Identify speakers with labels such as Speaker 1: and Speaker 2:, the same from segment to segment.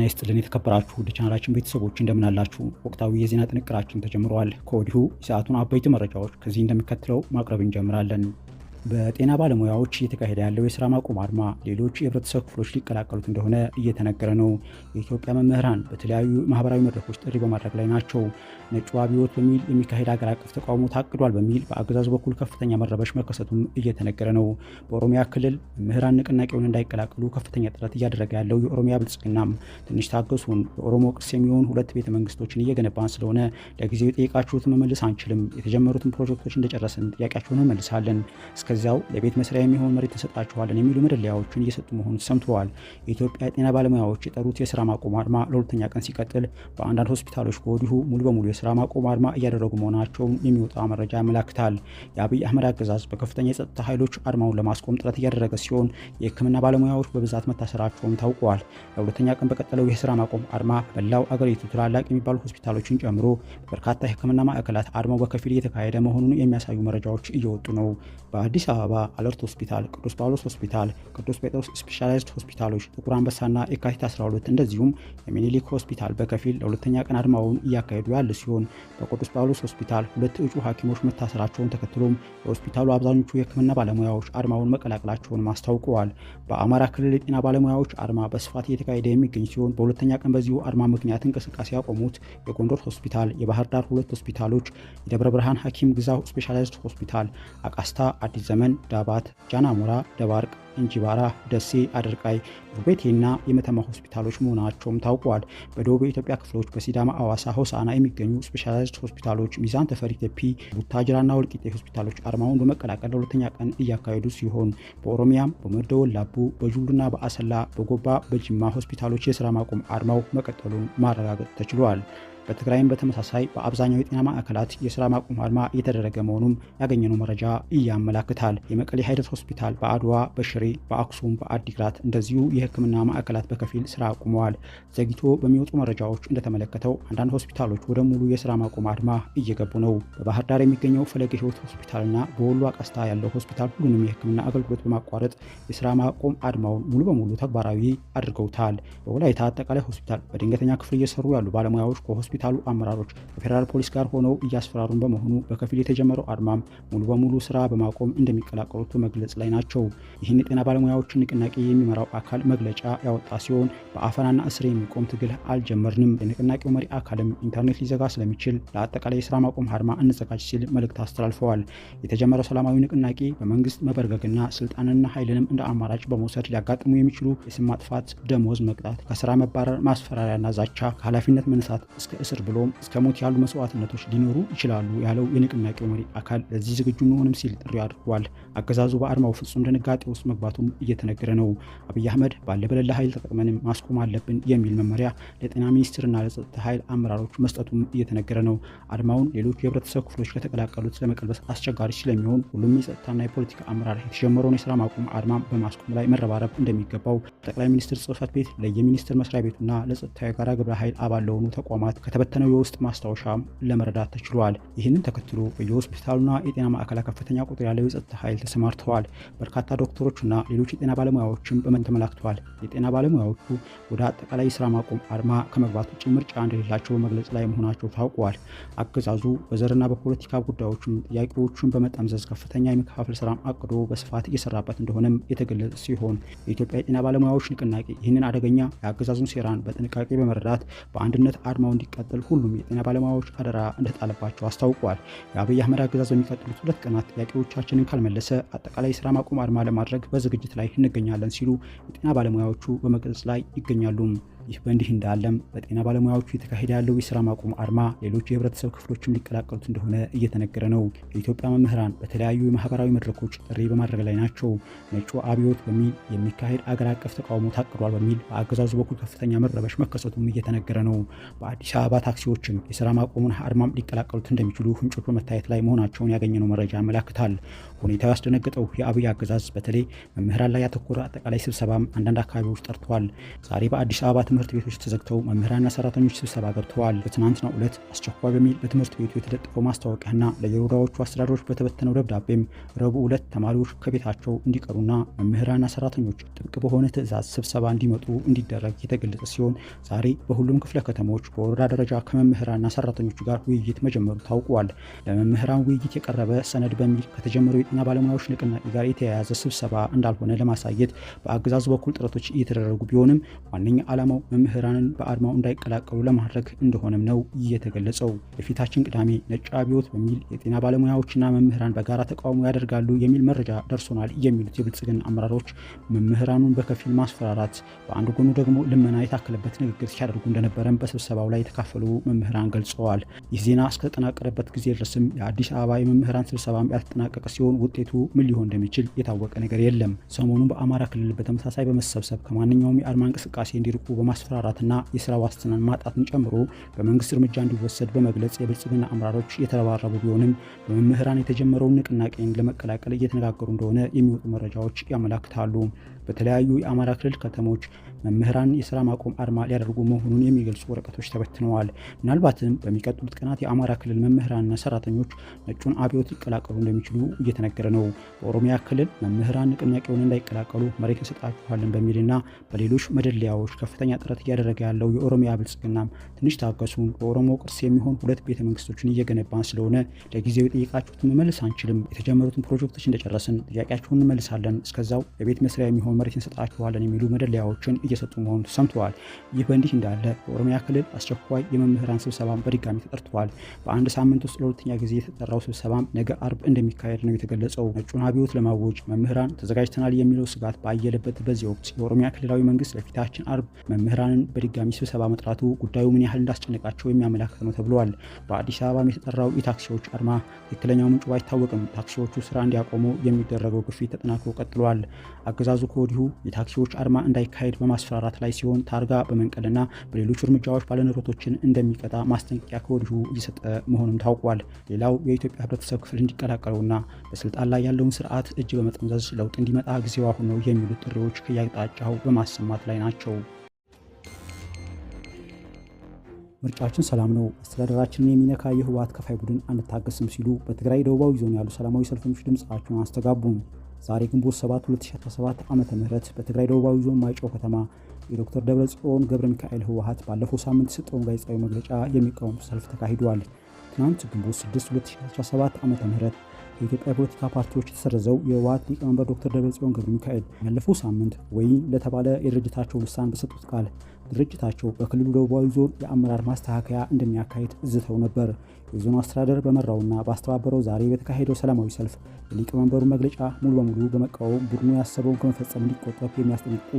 Speaker 1: ጤና ይስጥልን የተከበራችሁ ውድ ቻናላችን ቤተሰቦች፣ እንደምን አላችሁ? ወቅታዊ የዜና ጥንቅራችን ተጀምረዋል። ከወዲሁ የሰዓቱን አበይት መረጃዎች ከዚህ እንደሚከተለው ማቅረብ እንጀምራለን። በጤና ባለሙያዎች እየተካሄደ ያለው የስራ ማቆም አድማ ሌሎች የህብረተሰብ ክፍሎች ሊቀላቀሉት እንደሆነ እየተነገረ ነው። የኢትዮጵያ መምህራን በተለያዩ ማህበራዊ መድረኮች ጥሪ በማድረግ ላይ ናቸው። ነጩ አብዮት በሚል የሚካሄድ ሀገር አቀፍ ተቃውሞ ታቅዷል በሚል በአገዛዙ በኩል ከፍተኛ መረበሽ መከሰቱም እየተነገረ ነው። በኦሮሚያ ክልል መምህራን ንቅናቄውን እንዳይቀላቀሉ ከፍተኛ ጥረት እያደረገ ያለው የኦሮሚያ ብልጽግናም ትንሽ ታገሱን፣ የኦሮሞ ቅርስ የሚሆን ሁለት ቤተ መንግስቶችን እየገነባን ስለሆነ ለጊዜው የጠየቃችሁትን መመለስ አንችልም፣ የተጀመሩትን ፕሮጀክቶች እንደጨረስን ጥያቄያችሁን እንመልሳለን፣ እስከዚያው ለቤት መስሪያ የሚሆን መሬት እንሰጣችኋለን የሚሉ መደለያዎችን እየሰጡ መሆኑን ሰምተዋል። የኢትዮጵያ የጤና ባለሙያዎች የጠሩት የስራ ማቆም አድማ ለሁለተኛ ቀን ሲቀጥል በአንዳንድ ሆስፒታሎች ከወዲሁ ሙሉ በሙሉ የስራ ማቆም አድማ እያደረጉ መሆናቸውን የሚወጣ መረጃ ያመላክታል። የአብይ አህመድ አገዛዝ በከፍተኛ የጸጥታ ኃይሎች አድማውን ለማስቆም ጥረት እያደረገ ሲሆን የሕክምና ባለሙያዎች በብዛት መታሰራቸውም ታውቋል። ለሁለተኛ ቀን በቀጠለው የስራ ማቆም አድማ በመላው አገሪቱ ትላላቅ የሚባሉ ሆስፒታሎችን ጨምሮ በርካታ የሕክምና ማዕከላት አድማው በከፊል እየተካሄደ መሆኑን የሚያሳዩ መረጃዎች እየወጡ ነው። በአዲስ አበባ አለርት ሆስፒታል፣ ቅዱስ ጳውሎስ ሆስፒታል፣ ቅዱስ ጴጥሮስ ስፔሻላይዝድ ሆስፒታሎች፣ ጥቁር አንበሳና የካቲት 12 እንደዚሁም የሚኒሊክ ሆስፒታል በከፊል ለሁለተኛ ቀን አድማውን እያካሄዱ ያለ ሲሆን በቅዱስ ጳውሎስ ሆስፒታል ሁለት እጩ ሐኪሞች መታሰራቸውን ተከትሎም የሆስፒታሉ አብዛኞቹ የሕክምና ባለሙያዎች አድማውን መቀላቀላቸውን አስታውቀዋል። በአማራ ክልል የጤና ባለሙያዎች አድማ በስፋት እየተካሄደ የሚገኝ ሲሆን በሁለተኛ ቀን በዚሁ አድማ ምክንያት እንቅስቃሴ ያቆሙት የጎንደር ሆስፒታል፣ የባህር ዳር ሁለት ሆስፒታሎች፣ የደብረ ብርሃን ሐኪም ግዛው ስፔሻላይዝድ ሆስፒታል፣ አቃስታ፣ አዲስ ዘመን፣ ዳባት፣ ጃናሞራ፣ ደባርቅ፣ እንጂባራ፣ ደሴ፣ አደርቃይ፣ ዱቤቴና የመተማ ሆስፒታሎች መሆናቸውም ታውቋል። በደቡብ የኢትዮጵያ ክፍሎች በሲዳማ፣ አዋሳ፣ ሆሳና የሚገኙ ስፔሻላይዝድ ሆስፒታሎች፣ ሚዛን ተፈሪ ቴፒ፣ ቡታጅራና ወልቂጤ ሆስፒታሎች አድማውን በመቀላቀል ለሁለተኛ ቀን እያካሄዱ ሲሆን በኦሮሚያም በመደ ወላቡ፣ በጁሉና በአሰላ፣ በጎባ፣ በጅማ ሆስፒታሎች የስራ ማቆም አድማው መቀጠሉን ማረጋገጥ ተችሏል። በትግራይም በተመሳሳይ በአብዛኛው የጤና ማዕከላት የስራ ማቆም አድማ እየተደረገ መሆኑም ያገኘነው መረጃ ያመላክታል። የመቀሌ ሃይደር ሆስፒታል በአድዋ፣ በሽሬ፣ በአክሱም፣ በአዲግራት እንደዚሁ የሕክምና ማዕከላት በከፊል ስራ አቁመዋል። ዘግይቶ በሚወጡ መረጃዎች እንደተመለከተው አንዳንድ ሆስፒታሎች ወደ ሙሉ የስራ ማቆም አድማ እየገቡ ነው። በባህር ዳር የሚገኘው ፈለገ ሕይወት ሆስፒታልና በወሎ አቀስታ ያለው ሆስፒታል ሁሉንም የሕክምና አገልግሎት በማቋረጥ የስራ ማቆም አድማውን ሙሉ በሙሉ ተግባራዊ አድርገውታል። በወላይታ አጠቃላይ ሆስፒታል በድንገተኛ ክፍል እየሰሩ ያሉ ባለሙያዎች ከሆስፒታሉ አመራሮች ከፌዴራል ፖሊስ ጋር ሆነው እያስፈራሩን በመሆኑ በከፊል የተጀመረው አድማም ሙሉ በሙሉ ስራ በማቆም እንደሚቀላቀሉት በመግለጽ ላይ ናቸው። ይህን የጤና ባለሙያዎችን ንቅናቄ የሚመራው አካል መግለጫ ያወጣ ሲሆን በአፈናና እስር የሚቆም ትግል አልጀመርንም፣ የንቅናቄው መሪ አካልም ኢንተርኔት ሊዘጋ ስለሚችል ለአጠቃላይ የስራ ማቆም አድማ እንዘጋጅ ሲል መልእክት አስተላልፈዋል። የተጀመረው ሰላማዊ ንቅናቄ በመንግስት መበርገግና ስልጣንና ኃይልንም እንደ አማራጭ በመውሰድ ሊያጋጥሙ የሚችሉ የስም ማጥፋት፣ ደሞዝ መቅጣት፣ ከስራ መባረር፣ ማስፈራሪያና ዛቻ፣ ከኃላፊነት መነሳት እስከ እስር ብሎም እስከ ሞት ያሉ መስዋዕትነቶች ሊኖሩ ይችላሉ ያለው የንቅናቄው መሪ አካል ለዚህ ዝግጁ እንሆንም ሲል ጥሪ አድርጓል። አገዛዙ በአድማው ፍጹም ድንጋጤ ውስጥ መግባቱም እየተነገረ ነው። አብይ አህመድ ባለ በሌለ ኃይል ተጠቅመንም ማስቆም አለብን የሚል መመሪያ ለጤና ሚኒስትርና ለጸጥታ ኃይል አመራሮች መስጠቱም እየተነገረ ነው። አድማውን ሌሎች የህብረተሰብ ክፍሎች ከተቀላቀሉት ለመቀልበስ አስቸጋሪ ስለሚሆን ሁሉም የጸጥታና የፖለቲካ አመራር የተጀመረውን የስራ ማቆም አድማ በማስቆም ላይ መረባረብ እንደሚገባው ጠቅላይ ሚኒስትር ጽህፈት ቤት ለየሚኒስትር መስሪያ ቤቱና ለጸጥታ የጋራ ግብረ ኃይል አባል ለሆኑ ተቋማት ከተበተነው የውስጥ ማስታወሻ ለመረዳት ተችሏል። ይህንን ተከትሎ በየሆስፒታሉና የጤና ማዕከላት ከፍተኛ ቁጥር ያለው የጸጥታ ኃይል ተሰማርተዋል። በርካታ ዶክተሮችና ሌሎች የጤና ባለሙያዎችም በመን ተመላክተዋል። የጤና ባለሙያዎቹ ወደ አጠቃላይ የስራ ማቆም አድማ ከመግባት ውጭ ምርጫ እንደሌላቸው በመግለጽ ላይ መሆናቸው ታውቋል። አገዛዙ በዘርና በፖለቲካ ጉዳዮችም ጥያቄዎቹን በመጠምዘዝ ከፍተኛ የመከፋፈል ስራም አቅዶ በስፋት እየሰራበት እንደሆነም የተገለጸ ሲሆን የኢትዮጵያ የጤና ባለሙያዎች ንቅናቄ ይህንን አደገኛ የአገዛዙን ሴራን በጥንቃቄ በመረዳት በአንድነት አድማው እንዲቀጥል ሁሉም የጤና ባለሙያዎች አደራ እንደተጣለባቸው አስታውቋል። የአብይ አህመድ አገዛዝ በሚቀጥሉት 2 ቀናት ጥያቄዎቻችንን ካልመለሰ አጠቃላይ የስራ ማቆም አድማ ለማድረግ በዝግጅት ላይ እንገኛለን ሲሉ የጤና ባለሙያዎቹ በመግለጽ ላይ ይገኛሉ። ይህ በእንዲህ እንዳለም በጤና ባለሙያዎቹ የተካሄደ ያለው የስራ ማቆም አድማ ሌሎች የህብረተሰብ ክፍሎችም ሊቀላቀሉት እንደሆነ እየተነገረ ነው። የኢትዮጵያ መምህራን በተለያዩ የማህበራዊ መድረኮች ጥሪ በማድረግ ላይ ናቸው። ነጩ አብዮት በሚል የሚካሄድ አገር አቀፍ ተቃውሞ ታቅዷል በሚል በአገዛዙ በኩል ከፍተኛ መረበሽ መከሰቱም እየተነገረ ነው። በአዲስ አበባ ታክሲዎችም የስራ ማቆሙን አድማም ሊቀላቀሉት እንደሚችሉ ፍንጮች በመታየት ላይ መሆናቸውን ያገኘነው መረጃ ያመላክታል። ሁኔታው ያስደነገጠው የአብይ አገዛዝ በተለይ መምህራን ላይ ያተኮረ አጠቃላይ ስብሰባም አንዳንድ አካባቢዎች ጠርተዋል። ዛሬ በአዲስ አበባ ትምህርት ቤቶች ተዘግተው መምህራንና ሰራተኞች ስብሰባ ገብተዋል። በትናንትናው ዕለት አስቸኳይ በሚል በትምህርት ቤቱ የተለጠፈው ማስታወቂያና ለየወረዳዎቹ አስተዳደሮች በተበተነው ደብዳቤም ረቡዕ ዕለት ተማሪዎች ከቤታቸው እንዲቀሩና መምህራንና ሰራተኞች ጥብቅ በሆነ ትዕዛዝ ስብሰባ እንዲመጡ እንዲደረግ የተገለጸ ሲሆን ዛሬ በሁሉም ክፍለ ከተሞች በወረዳ ደረጃ ከመምህራንና ሰራተኞቹ ጋር ውይይት መጀመሩ ታውቋል። ለመምህራን ውይይት የቀረበ ሰነድ በሚል ከተጀመረው የጤና ባለሙያዎች ንቅናቄ ጋር የተያያዘ ስብሰባ እንዳልሆነ ለማሳየት በአገዛዙ በኩል ጥረቶች እየተደረጉ ቢሆንም ዋነኛ ዓላማው መምህራንን በአድማው እንዳይቀላቀሉ ለማድረግ እንደሆነም ነው የተገለጸው። የፊታችን ቅዳሜ ነጭ አብዮት በሚል የጤና ባለሙያዎችና መምህራን በጋራ ተቃውሞ ያደርጋሉ የሚል መረጃ ደርሶናል የሚሉት የብልጽግና አመራሮች መምህራኑን በከፊል ማስፈራራት፣ በአንድ ጎኑ ደግሞ ልመና የታከለበት ንግግር ሲያደርጉ እንደነበረም በስብሰባው ላይ የተካፈሉ መምህራን ገልጸዋል። ይህ ዜና እስከተጠናቀረበት ጊዜ ድረስም የአዲስ አበባ የመምህራን ስብሰባም ያልተጠናቀቀ ሲሆን ውጤቱ ምን ሊሆን እንደሚችል የታወቀ ነገር የለም። ሰሞኑን በአማራ ክልል በተመሳሳይ በመሰብሰብ ከማንኛውም የአድማ እንቅስቃሴ እንዲርቁ በማስፈራራትና የስራ ዋስትናን ማጣትን ጨምሮ በመንግስት እርምጃ እንዲወሰድ በመግለጽ የብልጽግና አመራሮች የተረባረቡ ቢሆንም በመምህራን የተጀመረውን ንቅናቄን ለመቀላቀል እየተነጋገሩ እንደሆነ የሚወጡ መረጃዎች ያመላክታሉ። በተለያዩ የአማራ ክልል ከተሞች መምህራን የስራ ማቆም አድማ ሊያደርጉ መሆኑን የሚገልጹ ወረቀቶች ተበትነዋል። ምናልባትም በሚቀጥሉት ቀናት የአማራ ክልል መምህራንና ሰራተኞች ነጩን አብዮት ሊቀላቀሉ እንደሚችሉ እየተነገረ ነው። በኦሮሚያ ክልል መምህራን ንቅናቄውን እንዳይቀላቀሉ መሬት እንሰጣችኋለን በሚልና በሌሎች መደለያዎች ከፍተኛ ጥረት እያደረገ ያለው የኦሮሚያ ብልጽግና ትንሽ ታገሱን፣ በኦሮሞ ቅርስ የሚሆን ሁለት ቤተ መንግስቶችን እየገነባን ስለሆነ ለጊዜው የጠየቃችሁትን መመለስ አንችልም። የተጀመሩትን ፕሮጀክቶች እንደጨረስን ጥያቄያችሁን እንመልሳለን። እስከዛው ለቤት መስሪያ የሚሆን መሬት እንሰጣችኋለን የሚሉ መደለያዎችን እየሰጡ መሆኑ ተሰምተዋል። ይህ በእንዲህ እንዳለ በኦሮሚያ ክልል አስቸኳይ የመምህራን ስብሰባም በድጋሚ ተጠርተዋል። በአንድ ሳምንት ውስጥ ለሁለተኛ ጊዜ የተጠራው ስብሰባም ነገ አርብ እንደሚካሄድ ነው የተገለጸው። ነጩን አብዮት ለማወጅ መምህራን ተዘጋጅተናል የሚለው ስጋት ባየለበት በዚህ ወቅት የኦሮሚያ ክልላዊ መንግስት ለፊታችን አርብ መምህራንን በድጋሚ ስብሰባ መጥራቱ ጉዳዩ ምን ያህል እንዳስጨነቃቸው የሚያመላክት ነው ተብሏል። በአዲስ አበባም የተጠራው የታክሲዎች አድማ ትክክለኛው ምንጩ ባይታወቅም ታክሲዎቹ ስራ እንዲያቆሙ የሚደረገው ግፊት ተጠናክሮ ቀጥሏል። አገዛዙ ከወዲሁ የታክሲዎች አድማ እንዳይካሄድ በማስፈራራት ላይ ሲሆን ታርጋ በመንቀልና በሌሎች እርምጃዎች ባለንብረቶችን እንደሚቀጣ ማስጠንቀቂያ ከወዲሁ እየሰጠ መሆኑም ታውቋል። ሌላው የኢትዮጵያ ሕብረተሰብ ክፍል እንዲቀላቀለውና በስልጣን ላይ ያለውን ስርዓት እጅ በመጠምዘዝ ለውጥ እንዲመጣ ጊዜው አሁን ነው የሚሉት ጥሪዎች ከየአቅጣጫው በማሰማት ላይ ናቸው። ምርጫችን ሰላም ነው፣ አስተዳደራችንን የሚነካ የህወሓት ከፋይ ቡድን አንታገስም ሲሉ በትግራይ ደቡባዊ ዞን ያሉ ሰላማዊ ሰልፈኞች ድምፃቸውን አስተጋቡ። ዛሬ ግንቦት 7 2017 ዓ.ም በትግራይ ደቡባዊ ዞን ማይጨው ከተማ የዶክተር ደብረጽዮን ገብረ ሚካኤል ህወሓት ባለፈው ሳምንት የሰጠውን ጋዜጣዊ መግለጫ የሚቃወም ሰልፍ ተካሂዷል። ትናንት ግንቦት 6 2017 ዓ.ም የኢትዮጵያ የፖለቲካ ፓርቲዎች የተሰረዘው የህወሓት ሊቀመንበር ዶክተር ደብረጽዮን ገብረ ሚካኤል ያለፈው ሳምንት ወይን ለተባለ የድርጅታቸው ልሳን በሰጡት ቃል ድርጅታቸው በክልሉ ደቡባዊ ዞን የአመራር ማስተካከያ እንደሚያካሂድ ዝተው ነበር። የዞኑ አስተዳደር በመራውና ባስተባበረው ዛሬ በተካሄደው ሰላማዊ ሰልፍ የሊቀመንበሩ መግለጫ ሙሉ በሙሉ በመቃወም ቡድኑ ያሰበውን ከመፈጸም እንዲቆጠብ የሚያስጠነቅቁ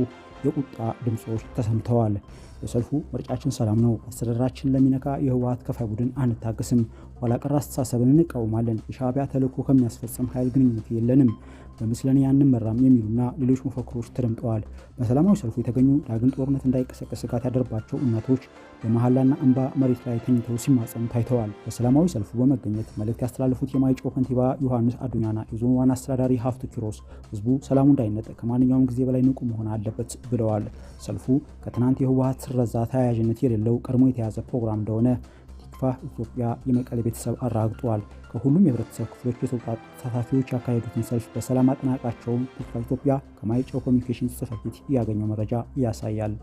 Speaker 1: የቁጣ ድምፆች ተሰምተዋል። በሰልፉ ምርጫችን ሰላም ነው፣ አስተዳደራችን ለሚነካ የህወሓት ከፋይ ቡድን አንታገስም፣ ኋላቀር አስተሳሰብን እንቃወማለን፣ የሻዕቢያ ተልዕኮ ከሚያስፈጽም ኃይል ግንኙነት የለንም፣ በምስለኔ አንመራም የሚሉና ሌሎች መፈክሮች ተደምጠዋል። በሰላማዊ ሰልፉ የተገኙ ዳግም ጦርነት እንዳይቀሰቀስ ስጋት ያደረባቸው እናቶች በመሐላና እንባ መሬት ላይ ተኝተው ሲማጸኑ ታይተዋል። በሰላማዊ ሰልፉ በመገኘት መልእክት ያስተላለፉት የማይጨው ከንቲባ ዮሐንስ አዱኛና የዞኑ ዋና አስተዳዳሪ ሀፍቱ ኪሮስ ህዝቡ ሰላሙ እንዳይነጠቅ ከማንኛውም ጊዜ በላይ ንቁ መሆን አለበት ብለዋል። ሰልፉ ከትናንት የህወሓት ስረዛ ተያያዥነት የሌለው ቀድሞ የተያዘ ፕሮግራም እንደሆነ ቲክቫህ ኢትዮጵያ የመቀሌ ቤተሰብ አረጋግጧል። ከሁሉም የህብረተሰብ ክፍሎች የተውጣጡ ተሳታፊዎች ያካሄዱትን ሰልፍ በሰላም ማጠናቀቃቸውን ቲክቫህ ኢትዮጵያ ከማይጨው ኮሚኒኬሽን ጽሕፈት ቤት ያገኘው መረጃ ያሳያል።